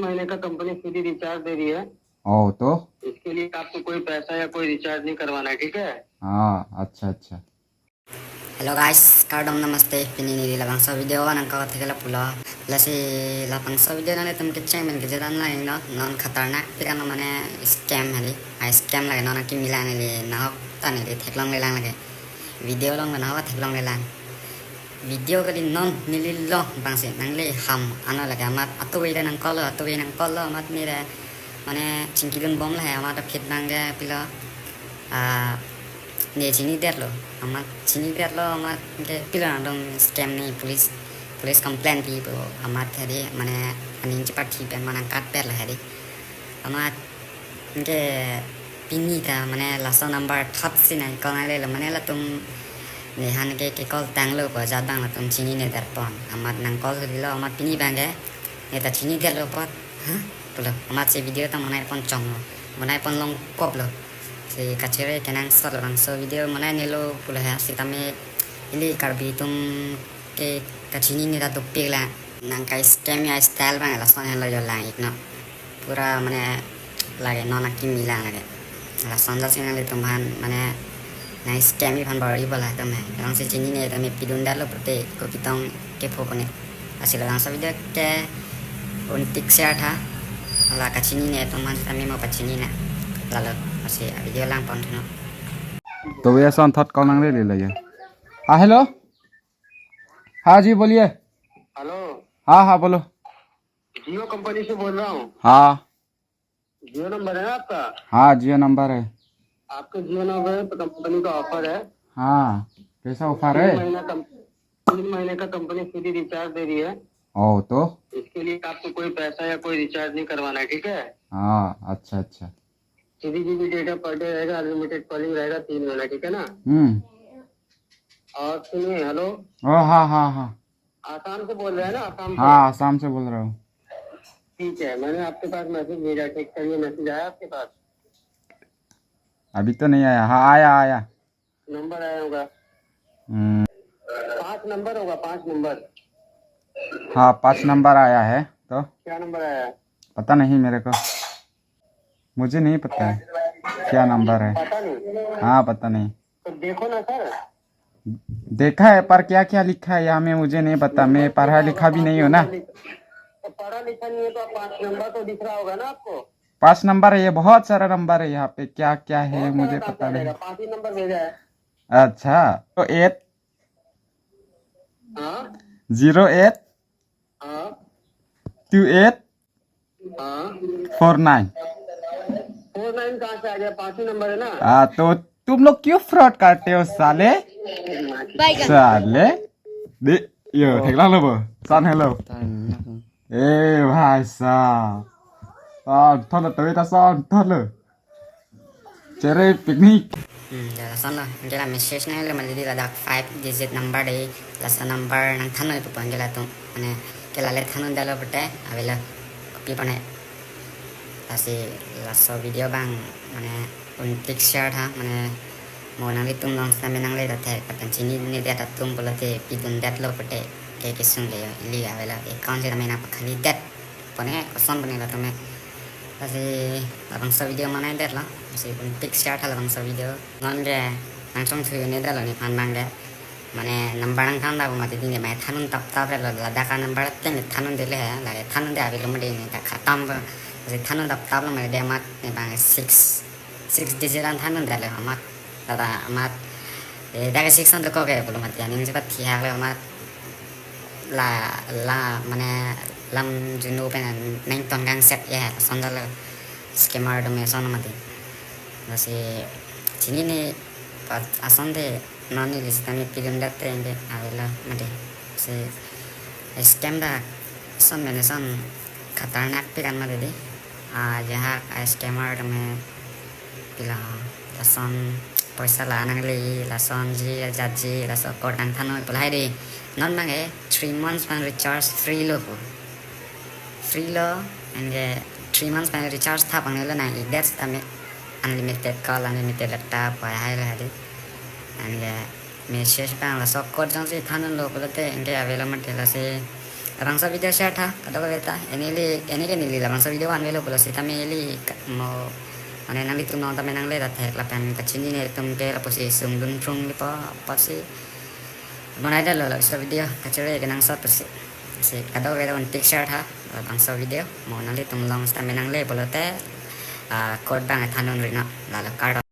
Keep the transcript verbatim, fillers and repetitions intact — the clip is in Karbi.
महीने का company free recharge दे रही है। ओ, तो? इसके लिए आपको कोई पैसा या कोई रिचार्ज नहीं करवाना है, ठीक है? हाँ, अच्छा, अच्छा। Hello guys, kardom, namaste. Pini neli labangso video nangkok thekela pulo. Lasi labangso video nanglitum kecheng pen kejut an lang, no, non khatarnak pik an mane scam hali. A scam lake non akimi lang, neli nahok ta neli theklongle lang lake. Video along nahok theklongle lang. Video kali non neli long bangsi nangle ham ano lake, amat atovar ta nangkoklo, atovar nangkoklo amat neli mane chingkidun bom lahai amat aphi abang ke pilo. Ah, ne chinidetlo, amat chinidetlo, amat ke pilo nangdom scam ne police, police complaint pipo amat hadi mane aning chepathi pen mane nangkatpet lahai di. Amat ke pini ta mane laso number thot si nang call nanglelo mane latum nephan ke ke call tanglo ko jat abang latum chinine darpon. Amat nang call hilo amat pini abang ke ne ta chinidetlo apot. Hah? Pulo. Amat si video ta monai pon chonglo. Monai pon longkoklo. Si kachere kenangsot labangso video monai nelo pulo ha sitame ili Karbi atum ke kachinine ta dopik la. Nang ka scam ya style abang lason henlo jo lang ik no. Pura mane lake non akimi lang lake. Lason jasi nanglitum aphan mane nang scam iphan bor-i bola tame. Labangsi chinine tame pidundetlo pute ko kitong kepho pone. Lasi labangso video ke untik share tha. La kachinine atum aphan tame mo pachinina. Lalo lasi video lang pon thuno. तो भैया, son thot call nanglele lagi. हाँ, हेलो। हाँ जी, बोलिए। हेलो। हाँ, हाँ, बोलो। जियो कंपनी से बोल रहा हूँ। हाँ। जियो नंबर है ना आपका? हाँ, जियो नंबर है। आपका जियो नंबर है तो कंपनी का ऑफर है। हाँ, कैसा ऑफर तीन है? महीना कम, तीन महीने का कंपनी फ्री रिचार्ज दे रही है। ओ, तो? इसके लिए आपको कोई पैसा या कोई रिचार्ज नहीं करवाना है, ठीक है? हाँ, अच्छा, अच्छा। Three GB data per day रहेगा, अनलिमिटेड कॉलिंग रहेगा तीन महीना, ठीक है ना? हम्म। और सुनिए, हेलो। ओ, हाँ, हाँ, हाँ। आसाम से बोल रहे हैं ना, आसाम से? हाँ, आसाम से बोल रहा हूँ। ठीक है, मैंने आपके पास मैसेज भेजा, चेक करिए, मैसेज आया आपके पास? अभी तो नहीं आया। हाँ, आया, आया। नंबर आया होगा। हम्म। पाँच नंबर होगा, पाँच नंबर। हाँ, पाँच नंबर आया है, तो? क्या नंबर आया है? पता नहीं मेरे को, मुझे नहीं पता है क्या नंबर है। पता नहीं? हाँ, पता नहीं। तो देखो ना सर। देखा है, पर क्या क्या लिखा है यहाँ में मुझे नहीं पता, मैं पढ़ा लिखा भी नहीं हूँ ना। तो पढ़ा लिखा नहीं है तो आप पाँच नंबर तो दिख रहा होगा ना आपको? पाँच नंबर है, ये बहुत सारा नंबर है यहाँ पे, क्या क्या है बहुत मुझे सारा पता नंबर नहीं। है, पाँच ही नंबर भेजा है। अच्छा, तो एट हाँ। जीरो एट हाँ। टू एट हाँ। Four nine. फोर नाइन कहाँ से आ गया? पाँच ही नंबर है ना। हाँ, तो तुम लोग क्यों फ्रॉड करते हो साले? बैगन। साले। दे, यो, ओ। Thek lang lo bo. Son hello। Tan. ए भाई साहब। Son thot lo, tui ta son thot lo। Chere picnic. Hmm, ya, lason lo, anke la message nangle mali di ladak five digit number de, laso number nangthannon pu anke latum, mane, ke lale thandundetlo pute, avelo, kopi pone. Lasi, laso video abang, mane, untik share tha, mane, mo nanglitum along sitame nangle ta thek, lapen chininedet atum pulote pidundetlo pute, ke kesung le, ili avelo, account sitame nangpakhalidet. Pone, koson pone latum me. Lasi labangso video manaidetlo. Lasi pon pik share tha labangso video. Non ke nangchongthu-un-edetlo nephan abang ke. Mane number nangthan da mati ding ke mane thandun tap tap re lo, ladak a number ateng thandunde le he. Lake thandunde avelo mati ne ta khatam lo. Lasi thandun tap tap lo mati de amat ne abang six, six digit an thandundetlo amat. Tata amat, eh, dak six an dokok ke pulo mati aning chepathi hak le amat. La, la, mane lam junu pen nangton kangset ya, lason dalo scammer atum eson mati. Lasi chinine pat asonte non neli sitame pidundet te anke avelo mati. Si scam dak son mene son khatarnak pik an mati di. Ah, jahak a scammer atum pilo, lason poisa la nangle, lasonji, jatji, laso code nangthannon pu lahai di. Non abang ke three months pen recharge free lo pu. Free lo, anke three months pen recharge thap angle lo nang-ikdet sitame unlimited call, unlimited data pu lahai lo hadi. Anke message abang laso code jongsi thandunlo pulote anke avelo mati lasi Labangso video share tha, kadokave ta, neli, neli ke neli labangso video vanvelo pulo sitame neli ka-, mo, mane nanglitum along tame nangle ta thek lapen kachinine atum ke lapusi sungdun phrung lipo, apotsi. Bonai detlo labangso video, kachere kenangsot pusi. Si kadokave ta untik share tha, labangso video, mo nanglitum along sitame nangle pulote, ah, code abang thandun rino, lalo kardom.